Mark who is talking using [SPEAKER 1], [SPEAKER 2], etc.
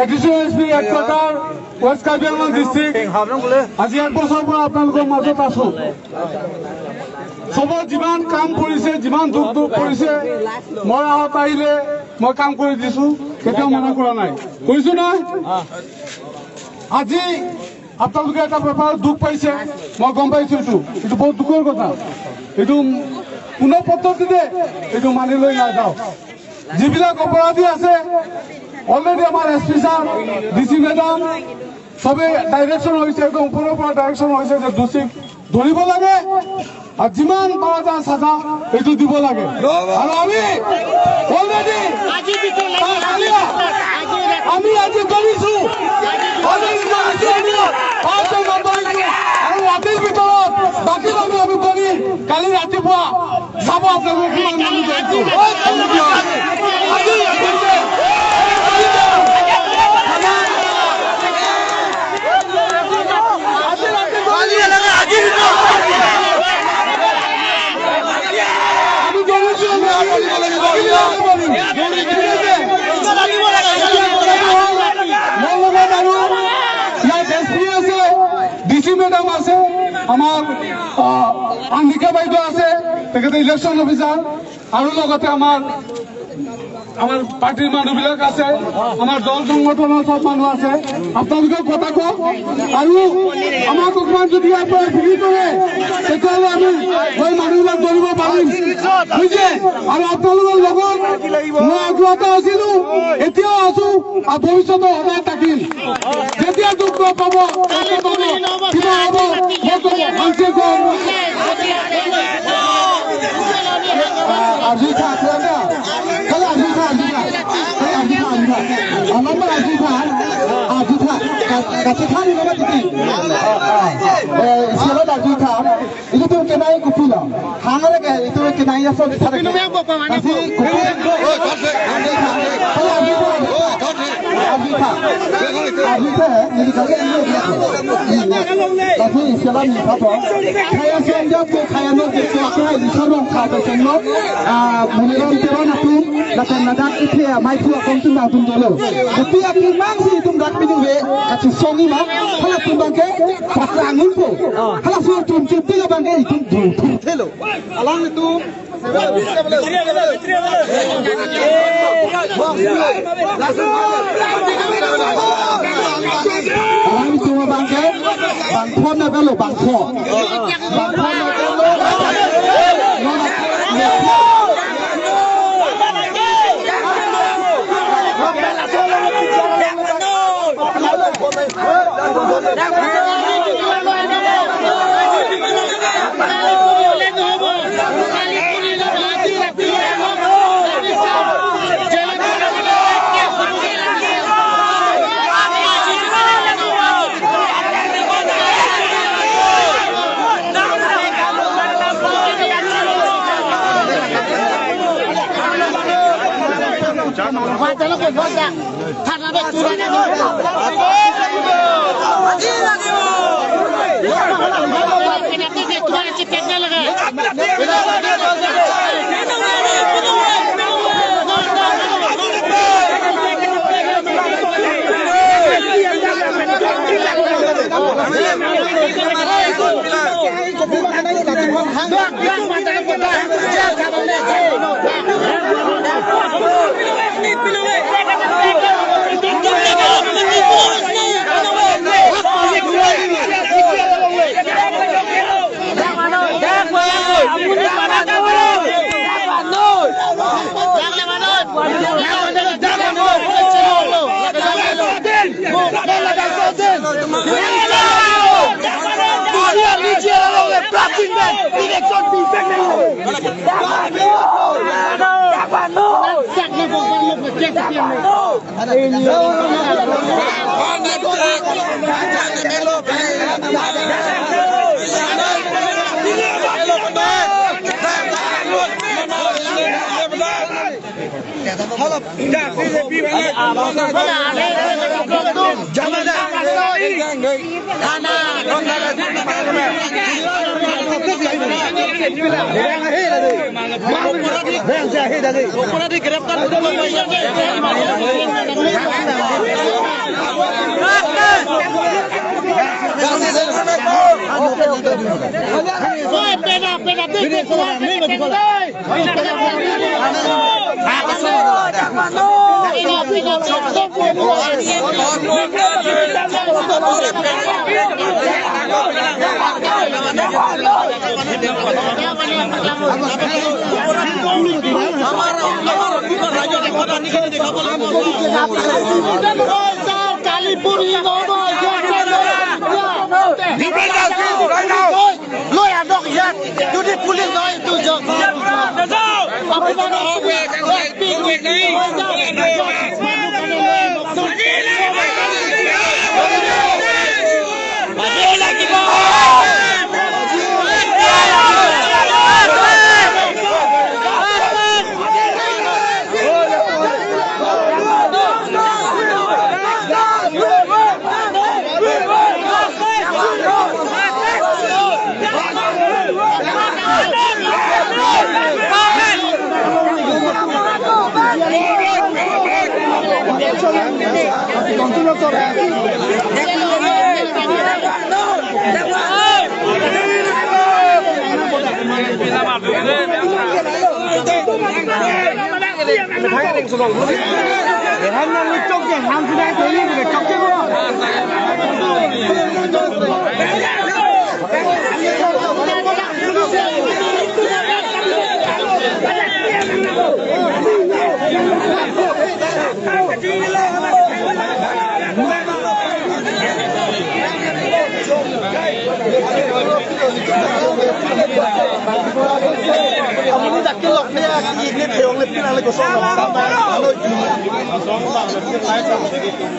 [SPEAKER 1] Additional SP headquarter West Karbi Anglong district. আজি এক বছৰৰ পৰা আপোনালোকৰ মাজত আছো। চবৰ যিমান কাম কৰিছে, যিমান দুখ দুখ কৰিছে, মই আহত আহিলে মই কাম কৰি দিছো, কেতিয়াও মানা কৰা নাই, কৰিছো নহয়। আজি আপোনালোকে এটা বেপাৰত দুখ পাইছে, মই গম পাইছো। এইটো বহুত দুখৰ কথা। এইটো কোনো পদ্ধতিতে এইটো মানি লৈ নাযাওঁ। যিবিলাক অপৰাধী আছে, অলৰেডি আমাৰ S P sir, D C madam চবে ডাইৰেকশ্যন হৈছে, একদম ওপৰৰ পৰা ডাইৰেকশ্যন হৈছে যে দোষীক ধৰিব লাগে আৰু যিমান পৰা যায় সাজা এইটো দিব লাগে। আৰু আমি অলৰেডি আমি আজি ধৰিছো, আৰু ৰাতিৰ ভিতৰত বাকী মানুহ আমি ধৰি কালি ৰাতিপুৱা চাব আপোনালোকে কিমান মানুহ ধৰিছো। মোৰ লগত আৰু ইয়াত এছ পি আছে, ডি চি মেডাম আছে, আমাৰ আন্দিকা বাইদেউ আছে, তেখেতে ইলেকশ্যন অফিচাৰ, আৰু লগতে আমাৰ আমাৰ পাৰ্টিৰ মানুহবিলাক আছে, আমাৰ দল সংগঠনৰ চব মানুহ আছে। আপোনালোকেও কথা কওক আৰু আমাক অকণমান যদি ইয়াৰ পৰা ফ্ৰী কৰে, তেতিয়াহ'লে আমি সেই মানুহবিলাক ধৰিব পাৰিম, বুজিছে? আৰু আপোনালোকৰ লগত মই আগতে আছিলো, এতিয়াও আছো আৰু ভৱিষ্যতে সদায় থাকিম। যেতিয়া দুখ পাব, পাব, কিবা হ'ব, মই কম।
[SPEAKER 2] আজি খা, আজি খা, আজি খা, আজি খা, অলপমান আজি খা, আজি খা, কাটি খা নি বাবা দিদি। সেলত আজি খা, itu tuh kenai kupi loh. Hangare ke itu kenai ya so bisa. Kasi kupi. আজি খা, আজি খা, ini kali ini. Kasi সেলত নি খাব। খায়া সঙ্গে তো খায়া no ke খায়া লিখনো খাবে সঙ্গে মুনিরন তেron atum lakan nadak ite mai pu akom tum atum dolo kupi akin mang si tum dak minu we kachi songi ma hala tum bangke pasrangun po hala su tum chup tilo bangke itum du tum thelo alang tum alang tum bangke bangpho na belo bangpho bangpho na belo
[SPEAKER 3] অপৰাধী গ্ৰেপ্তাৰ।
[SPEAKER 2] আপুনি